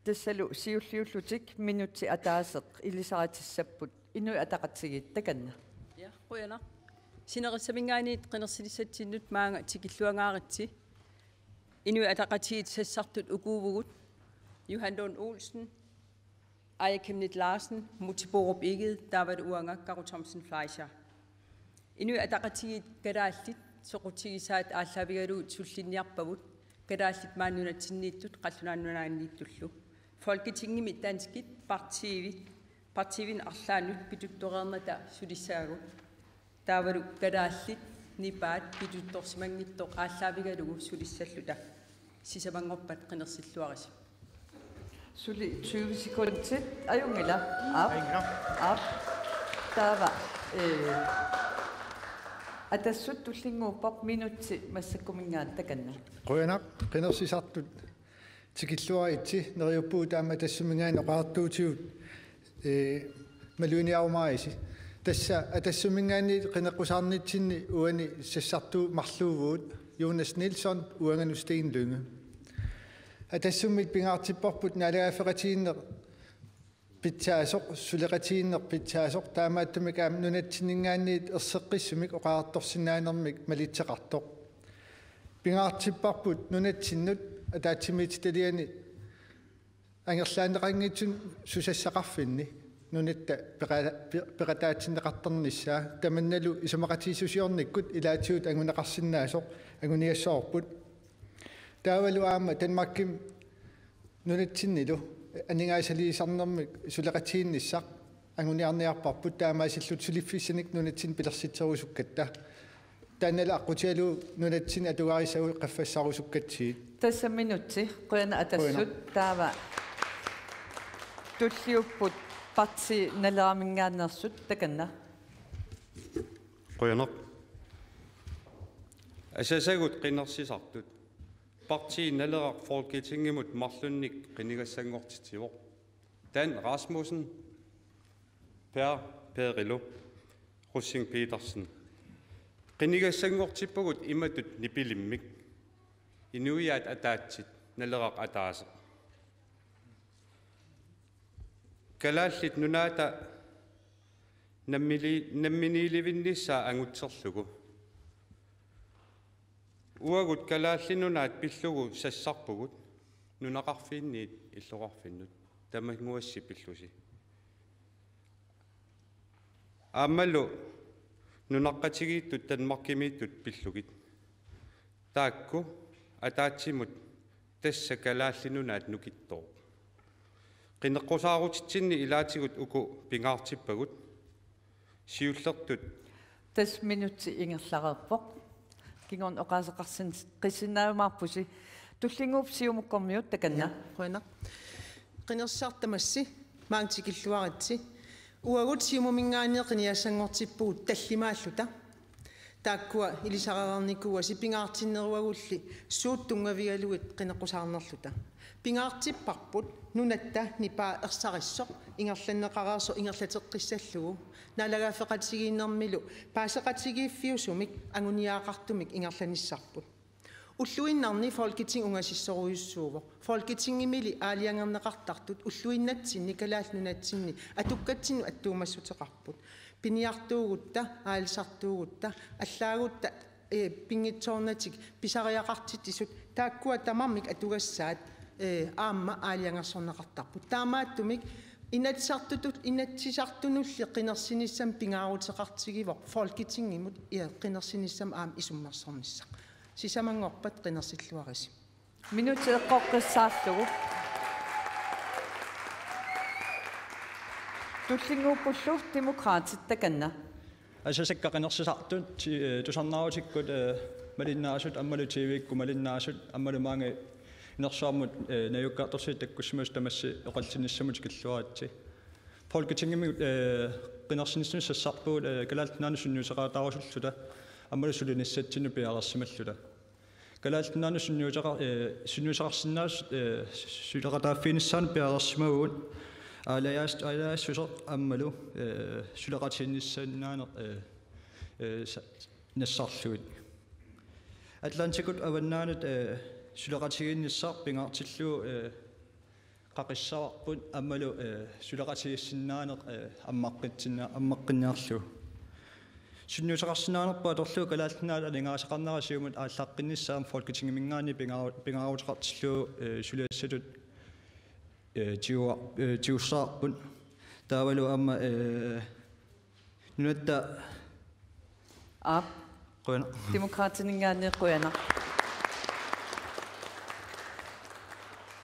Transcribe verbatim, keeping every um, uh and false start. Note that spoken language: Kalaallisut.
Tassalu siulliullutik minutsit ataaseq ilisaritissapput Inuit Ataqatigiit, takanna. Ja, qujanaq. Sinerissaminngaanniit qinersinissatsinnut maanga tikilluangaaritsi. Inuit Ataqatigiit sassartut ukuuvugut: Johan Lund Olsen, Aaja Chemnitz Larsen, Múte Bourup Egede, taavalu uanga Karo Thomsen Fleischer. Inuit Ataqatigiit kalaallit soqutigisaat aallaavigalugit sullinniarpagut, kalaallit maani nunatsinniittut qallunaannunaanniittullu. Folketingimi danskit partiivi, partiivini arlaannut pituttoreernata sulissavagut. Taavalu kalaallit nipaat pituttorsimanngitsoq aallaavigalugu sulissalluta. Sisamanngorpat qinersilluarisi. Suli tyve sekundit. Ajunngilaq. Aap. Ajunngilaq. Aap. Taava, ee, Atassut tullinnguuppoq, minutsi massakkuminngaanniit, takanna. Qujanaq, qinersisartut tikilluaritsi. Neriuppugut taama Atassuminngaanniit oqariartuutigut, ee, maluginiarumaarisi. Tassa Atassuminngaanniit qineqqusaarnitsinni uani sassartuut marluuvugut: Jonas Nilsson, uanganut Steen Lynge. Atassummit pingaartipparput naalagaaffeqatigiinneq pitsaasoq, suleqatigiinneq pitsaasoq, taamaattumik aamma nunatsinninngaanniit erseqqissumik oqariartorsinnaanermik malitseqartoq. Pingaartipparput nunatsinnut ataatsimiititaliani angerlaanneqanngitsunik susassaqarfinni nunatta peqa-, pe-, peqataatinneqartarnissaa, tamannalu isumaqatigiissusiornikkut ilaatigut anguneqarsinnaasoq anguniassavarput. Taavalu aamma Danmarkimi nunatsinnilu aningaasaliisarnermik suleqatigiinnissaq anguniarniarparput, taamaasillutik suliffissanik nunatsinni pilersitserusukkatta. Taannalu aqqutigalugu nunatsinni atugarissagut qaffassarusukkatsigit. Tassa minutsi. Qujanaq Atassut. Qujanaq. Taava tulliupput Partii Naleraminngaanneersut, takanna. Qujanaq. Asasagut qinersisartut. Partii Naleraq Folketingimut marlunnik qinigassanngortitsivoq. Dan Rasmussen, Per Perilu, Rosing Petersen. Qinigassanngortippugut imatut nipilimmik: Inuiaat ataatsit, Naleraq ataaseq. Kalaallit Nunaata nammili-, namminiilivinnissaa angutserlugu. Uagut Kalaallit Nunaat pillugu sassarpugut nunaqarfiinniit illoqarfinnut, tamaguassi pillusi. Aammalu nunaqqatigiittut Danmarkimiittut pillugit. Taakku ataatsimut tassa Kalaallit Nunaat nukittooq. Qineqqusaarutitsinni ilaatigut uku pingaartippagut. Siullertut. Tassa minutsi ingerlareerpoq. Kingorna oqaaseqarsin-, qissinnaajumaarpusi. Tullinnguuppoq Siumukkormiut, takanna. Ja, qujanaq. Qinersisartut tamassi, maanga tikilluaritsi. Uagut Siumuminngaanniit qinigassanngortippugut tallimaalluta. Taakkua ilisarereernikuuasi, pingaartinneruagulli suut tunngavigalugit qineqqusaarnerluta. Pingaartipparput nunatta nipaa ersarissoq ingerlanneqareersoq ingerlateqqissallugu, naalagaaffeqatigiinnermilu paaseqatigiiffiusumik anguniagaqartumik ingerlanissarput. Ulluinnarni Folketing ungasissorujussuuvoq. Folketingimili aalajangerneqartartut ulluinnatsinni Kalaallit Nunatsinni atukkatsinnut attuumassuteqarput. Piniartuugutta, aalisartuugutta, allaagutta, ee, pinngitsoornatik pisariaqartitsisut, taakkua tamarmik atugassaat, ee, aamma aalajangersorneqartarput. Taamaattumik Inatsisartutut-, Inatsisartunulli qinersinissamut pingaaruteqartigivoq Folketingimut, ee, qinersinissamut aamma isummersornissaq. Sisamanngorpat qinersilluarisi. Minutsi eqqoqqissaarlugu. Tullinnguuppullu Demokraatit, takanna. Asasakka qinersisartut, ti-, eh, tusarnaarutikkut, eh, malinnaasut, aammalu T V-kkut malinnaasut, aammalu maanga inersuarmut, eh, najugaqartorsiut takkussimasut tamassi oqallinnissamut tikilluaritsi. Folketingimi, eh, qinersinissamut sassarpugut, eh, Kalaallit Nunaannut sunniuteqaataarusulluta, aammalu sulinissatsinnut piareersimalluta. Kalaallit Nunaannut sunniuteqa-, eh, sunniuteqarsinnaasut, eh, suleqataaffiginissaanut piareersimavugut, aalajaas-, aalajaassuseq aammalu, eh, suleqatigiinnissaannaaneq, eh, eh, sa-, nassarlugit. Atlantikup avannaanut, eh, suleqatigiinnissaq pingaartillugu, eh, qaqissavarput aammalu, eh, suleqatigiissinnaaneq, eh, ammaqqitsinna-, ammaqqinniarlugu. Sunniuteqarsinnaanerput atorlugu Kalaallit Nunaat aningaasaqarnera Siumut aallaqqinnissaa Folketingiminngaanniit pingaru-, pingaaruteqartillugu, eh, suliassatut, eh, tigua-, eh, tigussavarput. Taavalu aamma, eh, nunatta Aap. Qujanaq. Demokraatininngaanniit qujanaq.